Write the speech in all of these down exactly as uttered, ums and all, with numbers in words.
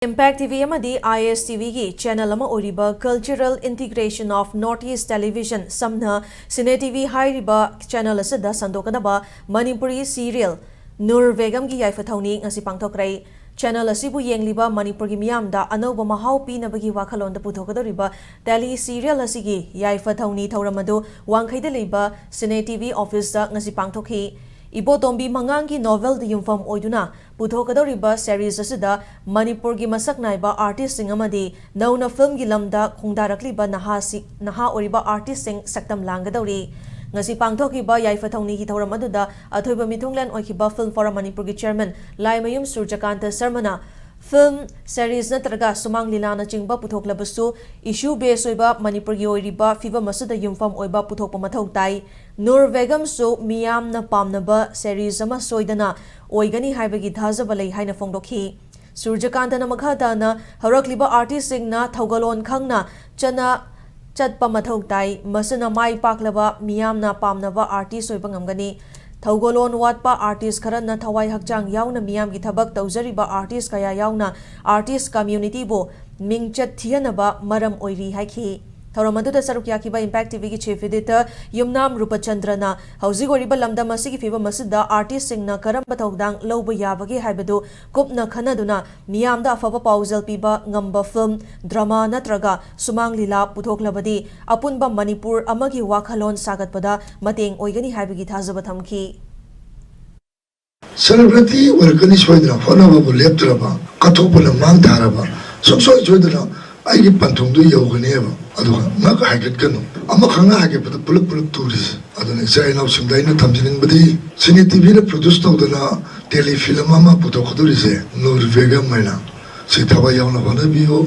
Impact T V ꯑꯃꯗꯤ I S T Vꯒꯤ channel ꯑꯃ ꯑꯣꯏꯔꯤꯕ Cultural Integration of North East Television, ꯁꯝꯅ Cine T V ꯍꯥꯏꯔꯤꯕ channel ꯑꯁꯤꯗ ꯁꯟꯗꯣꯛꯀꯗꯕ ꯃꯅꯤꯄꯨꯔꯤ serial ꯅꯨꯔ ꯕꯦꯒꯝꯒꯤ ꯌꯥꯏꯐ ꯊꯧꯅꯤ ꯉꯁꯤ ꯄꯥꯡꯊꯣꯛꯈ꯭ꯔꯦ꯫ Channel ꯑꯁꯤꯕꯨ ꯌꯦꯡꯂꯤꯕ ꯃꯅꯤꯄꯨꯔꯒꯤ ꯃꯤꯌꯥꯝꯗ ꯑꯅꯧꯕ ꯃꯍꯥꯎ ꯄꯤꯅꯕꯒꯤ ꯋꯥꯈꯜꯂꯣꯟꯗ ꯄꯨꯊꯣꯛꯀꯗꯧꯔꯤꯕ tele serial ꯑꯁꯤꯒꯤ ꯌꯥꯏꯐ ꯊꯧꯅꯤ ꯊꯧꯔꯝ ꯑꯗꯨ ꯋꯥꯡꯈꯩꯗ ꯂꯩꯕ Cine T V officeꯇ ꯉꯁꯤ ꯄꯥꯡꯊꯣꯛꯈꯤ꯫ ꯏꯕꯣꯇꯣꯝꯕꯤ ꯃꯉꯥꯡꯒꯤ novelꯗ ꯌꯨꯝꯐꯝ ꯑꯣꯏꯗꯨꯅ ꯄꯨꯊꯣꯛꯀꯗꯧꯔꯤꯕ series ꯑꯁꯤꯗ ꯃꯅꯤꯄꯨꯔꯒꯤ ꯃꯁꯛ ꯅꯥꯏꯕ artistꯁꯤꯡ ꯑꯃꯗꯤ ꯅꯧꯅ filmꯒꯤ ꯂꯝꯗ ꯈꯣꯡꯗꯥꯔꯛꯂꯤꯕ ꯅꯍꯥꯁꯤ-, ꯅꯍꯥ ꯑꯣꯏꯔꯤꯕ artistꯁꯤꯡ ꯁꯛꯇꯝ ꯂꯥꯡꯒꯗꯧꯔꯤ꯫ ꯉꯁꯤ ꯄꯥꯡꯊꯣꯛꯈꯤꯕ ꯌꯥꯏꯐ ꯊꯧꯅꯤꯒꯤ ꯊꯧꯔꯝ ꯑꯗꯨꯗ ꯑꯊꯣꯏꯕ ꯃꯤꯊꯨꯡꯂꯦꯟ ꯑꯣꯏꯈꯤꯕ Film Forum ꯃꯅꯤꯄꯨꯔꯒꯤ chairman ꯂꯥꯏꯃꯌꯨꯝ ꯁꯨꯔꯖꯀꯥꯟꯇ ꯁꯔꯃꯅ film, series ꯅꯠꯇ꯭ꯔꯒ ꯁꯨꯃꯥꯡ ꯂꯤꯂꯥꯅꯆꯤꯡꯕ ꯄꯨꯊꯣꯛꯂꯕꯁꯨ issue base ꯑꯣꯏꯕ ꯃꯅꯤꯄꯨꯔꯒꯤ ꯑꯣꯏꯔꯤꯕ ꯐꯤꯕꯝ ꯑꯁꯤꯗ ꯌꯨꯝꯐꯝ ꯑꯣꯏꯕ ꯄꯨꯊꯣꯛꯄ ꯃꯊꯧ ꯇꯥꯏ꯫ ꯅꯨꯔ ꯕꯦꯒꯝꯁꯨ ꯃꯤꯌꯥꯝꯅ ꯄꯥꯝꯅꯕ series ꯑꯃ ꯁꯣꯏꯗꯅ ꯑꯣꯏꯒꯅꯤ ꯍꯥꯏꯕꯒꯤ ꯊꯥꯖꯕ ꯂꯩ ꯍꯥꯏꯅ ꯐꯣꯡꯗꯣꯛꯈꯤ꯫ ꯁꯨꯔꯖꯀꯥꯟꯇꯅ ꯃꯈꯥ ꯇꯥꯅ ꯍꯧꯔꯛꯂꯤꯕ artistꯁꯤꯡꯅ ꯊꯧꯒꯜꯂꯣꯟ ꯈꯪꯅ ꯆꯠꯅ ꯆꯠꯄ ꯃꯊꯧ ꯇꯥꯏ꯫ ꯃꯁꯤꯅ ꯃꯥꯏ ꯄꯥꯛꯂꯕ ꯃꯤꯌꯥꯝꯅ ꯄꯥꯝꯅꯕ artist ꯑꯣꯏꯕ ꯉꯝꯒꯅꯤ꯫ ꯊꯧꯒꯜꯂꯣꯟ ꯋꯥꯠꯄ artist ꯈꯔꯅ ꯊꯋꯥꯏ ꯍꯛꯆꯥꯡ ꯌꯥꯎꯅ ꯃꯤꯌꯥꯝꯒꯤ ꯊꯕꯛ ꯇꯧꯖꯔꯤꯕ artist ꯀꯌꯥ ꯌꯥꯎꯅ artist communityꯕꯨ ꯃꯤꯡꯆꯠ ꯊꯤꯍꯟꯅꯕ ꯃꯔꯝ ꯑꯣꯏꯔꯤ ꯍꯥꯏꯈꯤ꯫ ꯊꯧꯔꯝ ꯑꯗꯨꯗ ꯁꯔꯨꯛ ꯌꯥꯈꯤꯕ Impact TVꯒꯤ chief editor ꯌꯨꯝꯅꯥꯝ ꯔꯨꯄꯆꯟꯗ꯭ꯔꯅ ꯍꯧꯖꯤꯛ ꯑꯣꯏꯔꯤꯕ ꯂꯝꯗꯝ ꯑꯁꯤꯒꯤ ꯐꯤꯕꯝ ꯑꯁꯤꯗ artistꯁꯤꯡꯅ ꯀꯔꯝꯕ ꯊꯧꯗꯥꯡ ꯂꯧꯕ ꯌꯥꯕꯒꯦ ꯍꯥꯏꯕꯗꯨ ꯀꯨꯞꯅ ꯈꯟꯅꯗꯨꯅ ꯃꯤꯌꯥꯝꯗ ꯑꯐꯕ ꯄꯥꯎꯖꯦꯜ ꯄꯤꯕ ꯉꯝꯕ film, drama ꯅꯠꯇ꯭ꯔꯒ ꯁꯨꯃꯥꯡ ꯂꯤꯂꯥ ꯄꯨꯊꯣꯛꯂꯕꯗꯤ ꯑꯄꯨꯟꯕ ꯃꯅꯤꯄꯨꯔ ꯑꯃꯒꯤ ꯋꯥꯈꯜꯂꯣꯟ ꯁꯥꯒꯠꯄꯗ ꯃꯇꯦꯡ ꯑꯣꯏꯒꯅꯤ ꯍꯥꯏꯕꯒꯤ ꯊꯥꯖꯕ ꯊꯝꯈꯤ꯫ Celebrity ꯑꯣꯏꯔꯛꯀꯅꯤ ꯁꯣꯏꯗꯅ, ꯍꯣꯠꯅꯕꯕꯨ ꯂꯦꯞꯇ꯭ꯔꯕ, ꯀꯠꯊꯣꯛꯄꯅ ꯃꯥꯡ ꯊꯥꯔꯕ, ꯁꯨꯡꯁꯣꯏ ꯁꯣꯏꯗꯅ ꯑꯩꯒꯤ ꯄꯟꯊꯨꯡꯗꯨ ꯌꯧꯒꯅꯦꯕ꯫ ꯑꯗꯨꯒ ꯉꯛ ꯍꯥꯏꯒꯠꯀꯅꯨ, ꯑꯃꯈꯛꯅ ꯍꯥꯏꯒꯠꯄꯗ ꯄꯨꯂꯞ ꯄꯨꯂꯞ ꯇꯨꯔꯤꯁꯦ꯫ ꯑꯗꯨꯅ ꯏꯆꯥ ꯏꯅꯥꯎꯁꯤꯡꯗ ꯑꯩꯅ ꯊꯝꯖꯅꯤꯡꯕꯗꯤ, Cine TVꯅ produce ꯇꯧꯗꯅ tele film ꯑꯃ ꯄꯨꯊꯣꯛꯀꯗꯧꯔꯤꯁꯦ, ꯅꯨꯔ ꯕꯦꯒꯝ ꯍꯥꯏꯅ, ꯁꯤ ꯊꯋꯥꯏ ꯌꯥꯎꯅ ꯍꯣꯠꯅꯕꯤꯌꯨ꯫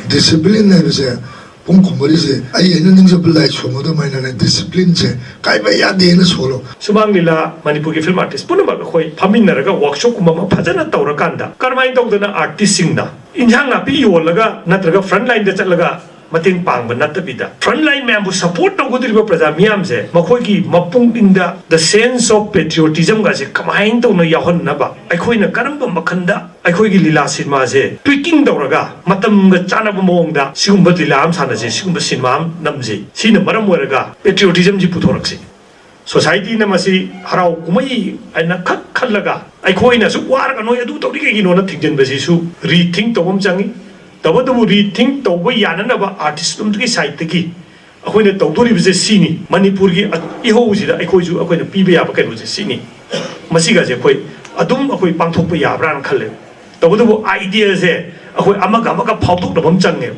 Discipline ꯍꯥꯏꯕꯁꯦ, ꯄꯨꯡ ꯀꯨꯟꯃꯔꯤꯁꯦ ꯑꯩ ꯑꯩꯅ ꯅꯤꯡꯖꯕ ꯂꯥꯏ ꯁꯣꯟꯕ ꯑꯗꯨꯃꯥꯏꯅꯅꯦ, disciplineꯁꯦ ꯀꯥꯏꯕ ꯌꯥꯗꯦꯅ ꯁꯣꯜꯂꯣ꯫ ꯁꯨꯃꯥꯡ ꯂꯤꯂꯥ ꯃꯅꯤꯄꯨꯔꯒꯤ film artist ꯄꯨꯝꯅꯃꯛ ꯑꯩꯈꯣꯏ ꯐꯝꯃꯤꯟꯅꯔꯒ workshopꯀꯨꯝꯕ ꯑꯃ ꯐꯖꯅ ꯇꯧꯔꯀꯥꯟꯗ, ꯀꯔꯝꯍꯥꯏꯅ ꯇꯧꯗꯅ artistꯁꯤꯡꯗ ꯏꯟꯁꯥꯡ ꯅꯥꯄꯤ ꯌꯣꯜꯂꯒ ꯅꯠꯇ꯭ꯔꯒ front lineꯗ ꯆꯠꯂꯒ ꯃꯇꯦꯡ ꯄꯥꯡꯕ ꯅꯠꯇꯕꯤꯗ, front line ꯃꯌꯥꯝꯕꯨ support ꯇꯧꯒꯗꯧꯔꯤꯕ ꯄ꯭ꯔꯖꯥ ꯃꯤꯌꯥꯝꯁꯦ, ꯃꯈꯣꯏꯒꯤ ꯃꯄꯨꯛꯅꯤꯡꯗ the sense of patriotism ꯒꯁꯦ ꯀꯃꯥꯏꯅ ꯇꯧꯅ ꯌꯥꯎꯍꯟꯅꯕ, ꯑꯩꯈꯣꯏꯅ ꯀꯔꯝꯕ ꯃꯈꯜꯗ ꯑꯩꯈꯣꯏꯒꯤ ꯂꯤꯂꯥ ꯁꯤꯅꯦꯃꯥꯁꯦ tweaking ꯇꯧꯔꯒ ꯃꯇꯝꯒ ꯆꯥꯟꯅꯕ ꯃꯑꯣꯡꯗ ꯁꯤꯒꯨꯝꯕ ꯂꯤꯂꯥ ꯑꯃ ꯁꯥꯟꯅꯁꯦ, ꯁꯤꯒꯨꯝꯕ ꯁꯤꯅꯦꯃꯥ ꯑꯃ ꯅꯝꯁꯦ, ꯁꯤꯅ ꯃꯔꯝ ꯑꯣꯏꯔꯒ patriotism ꯁꯤ ꯄꯨꯊꯣꯔꯛꯁꯦ꯫ Society ꯅ ꯃꯁꯤ ꯍꯔꯥꯎ ꯀꯨꯝꯍꯩ ꯍꯥꯏꯅ ꯈꯛ ꯈꯜꯂꯒ, ꯑꯩꯈꯣꯏꯅ ꯑꯁꯨꯛ ꯋꯥꯔꯒ ꯅꯣꯏ ꯑꯗꯨ ꯇꯧꯔꯤ ꯀꯩꯒꯤꯅꯣꯅ ꯊꯤꯡꯖꯤꯟꯕꯁꯤꯁꯨ rethink ꯇꯧꯕ ꯑꯃ ꯆꯪꯉꯤ꯫ ꯇꯧꯕꯇꯕꯨ rethink ꯇꯧꯕ ꯌꯥꯅꯅꯕ artist ꯂꯣꯝꯗꯒꯤ side ꯇꯒꯤ ꯑꯩꯈꯣꯏꯅ ꯇꯧꯗꯣꯔꯤꯕꯁꯦ ꯁꯤꯅꯤ꯫ ꯃꯅꯤꯄꯨꯔꯒꯤ ꯏꯍꯧꯁꯤꯗ ꯑꯩꯈꯣꯏꯁꯨ, ꯑꯩꯈꯣꯏꯅ ꯄꯤꯕ ꯌꯥꯕ ꯀꯩꯅꯣꯁꯦ ꯁꯤꯅꯤ꯫ ꯃꯁꯤꯒꯁꯦ ꯑꯩꯈꯣꯏ ꯑꯗꯨꯝ ꯑꯩꯈꯣꯏ ꯄꯥꯡꯊꯣꯛꯄ ꯌꯥꯕ꯭ꯔꯥꯅ ꯈꯜꯂꯦ꯫ ꯇꯧꯕꯇꯕꯨ idea ꯁꯦ ꯑꯩꯈꯣꯏ ꯑꯃꯒ ꯑꯃꯒ ꯐꯥꯎꯗꯣꯛꯅꯕ ꯑꯃ ꯆꯪꯉꯦꯕ꯫